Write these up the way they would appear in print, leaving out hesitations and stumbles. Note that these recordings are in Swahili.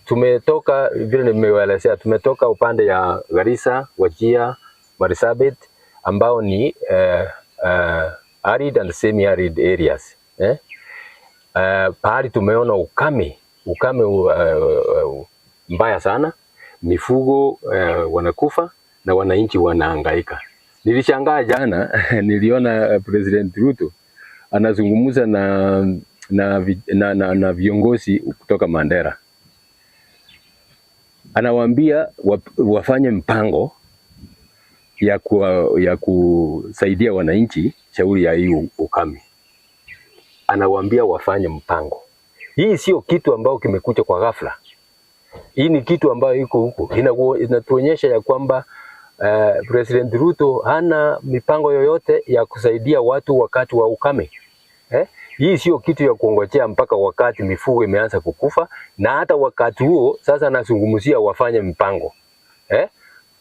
Tumetoka vile nimewaelezea, tumetoka upande ya Garissa, Wajir, Marsabit ambao ni arid and semi arid areas, eh? Pahali tumeona ukame ukame mbaya sana, mifugo wanakufa na wananchi wanahangaika. Nilishangaa jana niliona President Ruto anazungumza na viongozi kutoka Mandera, anawaambia wafanye mpango ya kusaidia wananchi shauri ya hii ukame. Anawaambia wafanye mpango. Hii sio kitu ambayo kimekuja kwa ghafla. Hii ni kitu ambayo iko huko. Inatuonyesha ya kwamba President Ruto hana mipango yoyote ya kusaidia watu wakati wa ukame. Eh? Hii sio kitu ya kuongojea mpaka wakati mifugo imeanza kukufa, na hata wakati huo sasa nazungumzia wafanye mpango. Eh?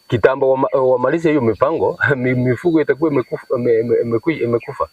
Kitambo wamalize hiyo mipango, mifugo itakuwa imekufa.